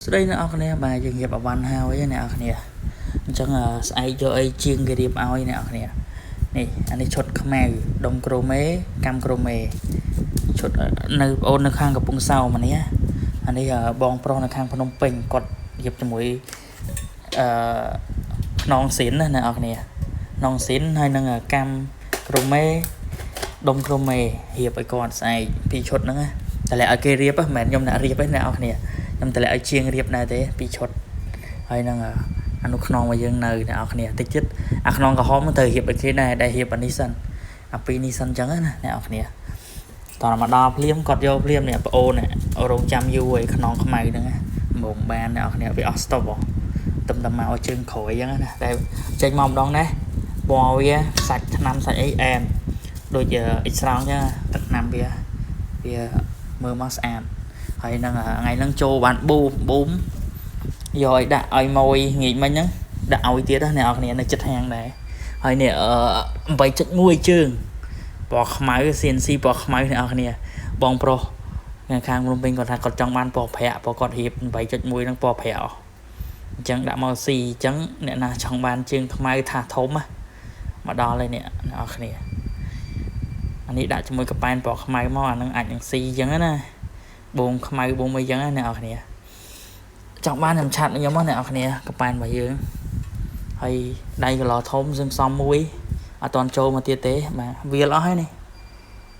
ស្ដីអ្នកនរគ្នាបាទយើងរៀបអវ៉ាន់ហើយអ្នកនរគ្នាអញ្ចឹងស្អែកយកអីជាងគេរៀបឲ្យអ្នកនរគ្នានេះអានេះឈុតខ្មៅដុំក្រូមេកម្មក្រូមេឈុតនៅបងអូននៅខាងកំពង់សោមនេះអានេះបងប្រុសនៅខាងភ្នំពេញគាត់រៀបជាមួយអឺខ្នងស៊ីនណាអ្នកនរគ្នាខ្នងស៊ីនហើយនឹងកម្មក្រូមេដុំក្រូមេរៀបឲ្យគាត់ស្អែកពីរឈុតហ្នឹងណាតែឲ្យគេរៀបមិនមែនខ្ញុំអ្នករៀបទេអ្នកនរគ្នាខ្ញុំតម្លាក់ឲ្យជាងរៀបដែរទេពីរឈុតហើយនឹងអានោះខ្នងរបស់យើងនៅអ្នកនរគ្នាតិចទៀតអាខ្នងក្រហមទៅរៀបឲ្យគេដែរដែលរៀបអានេះសិនអាពីរនេះសិនអញ្ចឹងណាអ្នកនរគ្នាតោះមកដល់ភ្លាមគាត់យកភ្លាមនេះប្អូនរងចាំយូរឲ្យខ្នងខ្មៅហ្នឹងហ្មងបានអ្នកនរគ្នាវាអស់ស្តុបហ៎ទំតែមកជើងក្រោយអញ្ចឹងណាតែចេញមកម្ដងណាពណ៌វាសាច់ថ្នាំសាច់អីអែមដូចអ៊ិចស្រង់អញ្ចឹងទឹកថ្នាំវាវាមើលមកស្អាតហើយនឹងថ្ងៃហ្នឹងចូលបានប៊ូមប៊ូមយកឲ្យដាក់ឲ្យម៉ួយងាកមិញហ្នឹងដាក់ឲ្យទៀតណាអ្នកនរគ្នានៅចិត្តហាងដែរហើយនេះ8.1ជើងពណ៌ខ្មៅ CNC ពណ៌ខ្មៅអ្នកនរគ្នាបងប្រុសនៅខាងភ្នំពេញគាត់ថាគាត់ចង់បានពណ៌ប្រាក់ព្រោះគាត់រៀប8.1ហ្នឹងពណ៌ប្រាក់អស់អញ្ចឹងដាក់មកស៊ីអញ្ចឹងអ្នកណាចង់បានជើងខ្មៅថាធំណាមកដល់ហើយនេះអ្នកនរគ្នាអានេះដាក់ជាមួយកប៉ែនពណ៌ខ្មៅមកអាហ្នឹងអាចនឹងស៊ីអញ្ចឹងណាបងខ្មៅបងអីចឹងណាអ្នកនរគ្នាចង់បានខ្ញុំឆាត់ខ្ញុំមកអ្នកនរគ្នាកប៉ែនរបស់យើងហើយដៃកឡធំសឹងសំមួយអត់តន់ចូលមកទៀតទេបាទវាលអស់ហើយនេះ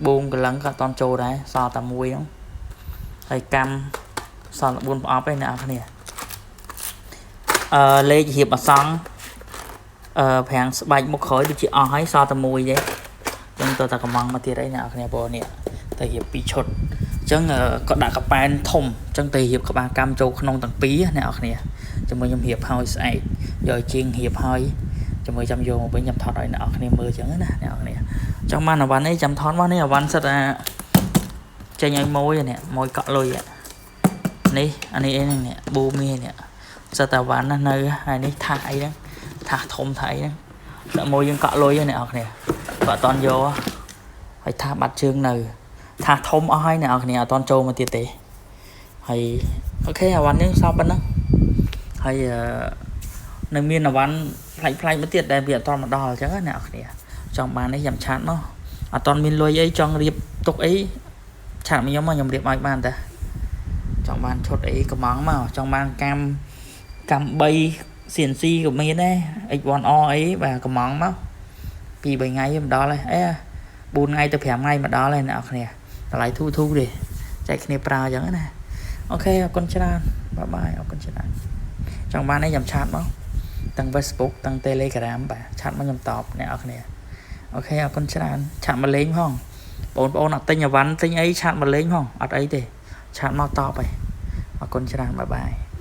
បងកលឹងក៏អត់តន់ចូលដែរសល់តែមួយហ្នឹងហើយកម្មសល់4ប្រអប់ឯអ្នកនរគ្នាអឺលេខរៀបអសង្ឃអឺប្រាំងស្បែកមុខក្រោយដូចជាអស់ហើយសល់តែមួយទេចឹងទៅតែកំងមកទៀតអីអ្នកនរគ្នាបងនេះទៅរៀបពីរឈុតអញ្ចឹងក៏ដាក់កប៉ែនធំអញ្ចឹងទៅរៀបក្បាលកម្មចូលក្នុងទាំងពីរអ្នកនរគ្នាជាមួយខ្ញុំរៀបហើយស្អែកយកជាងរៀបហើយជាមួយចាំយកមកវិញចាំថតឲ្យអ្នកនរគ្នាមើលអញ្ចឹងណាអ្នកនរគ្នាចង់បានអវ៉ាន់អីចាំថតមកនេះអវ៉ាន់សិតអាចេញឲ្យម៉ួយនេះម៉ួយកក់លុយនេះអានេះអីហ្នឹងនេះប៊ូមនេះនេះសិតតែវ៉ាន់ណានៅហើយនេះថាសអីហ្នឹងថាសធំថាអីហ្នឹងដាក់ម៉ួយយើងកក់លុយអ្នកនរគ្នាក៏អត់តន់យកហើយថាសបាត់ជើងនៅថាសធំអស់ហើយអ្នកនរគ្នាអត់តន់ចូលមកទៀតទេហើយអូខេអាវ៉ាន់នេះសពប៉ុណ្ណឹងហើយនៅមានអាវ៉ាន់ប្លែកប្លែកមកទៀតដែលវាអត់តន់មកដល់អញ្ចឹងណាអ្នកនរគ្នាចង់បាននេះចាំឆាតមកអត់តន់មានលុយអីចង់រៀបទុកអីឆាតមកខ្ញុំមកខ្ញុំរៀបឲ្យបានតាចង់បានឈុតអីកំងមកចង់បានកម្មកម្ម3 CNC ក៏មានដែរ X1R អីបាទកំងមក2 3ថ្ងៃមកដល់ហើយអេ4ថ្ងៃទៅ5ថ្ងៃមកដល់ហើយអ្នកនរគ្នាតម្លៃធូរធូរទេចែកគ្នាប្រើអញ្ចឹងណាអូខេអរគុណច្រើនបាយបាយអរគុណច្រើនចង់បានអីចាំឆាតមកទាំង Facebook ទាំង Telegram បាទឆាតមកខ្ញុំតបអ្នកនរគ្នាអូខេអរគុណច្រើនឆាតមកលេងផងបងប្អូនអត់ទិញអវ៉ាន់ទិញអីឆាតមកលេងផងអត់អីទេឆាតមកតបហើយអរគុណច្រើនបាយបាយ។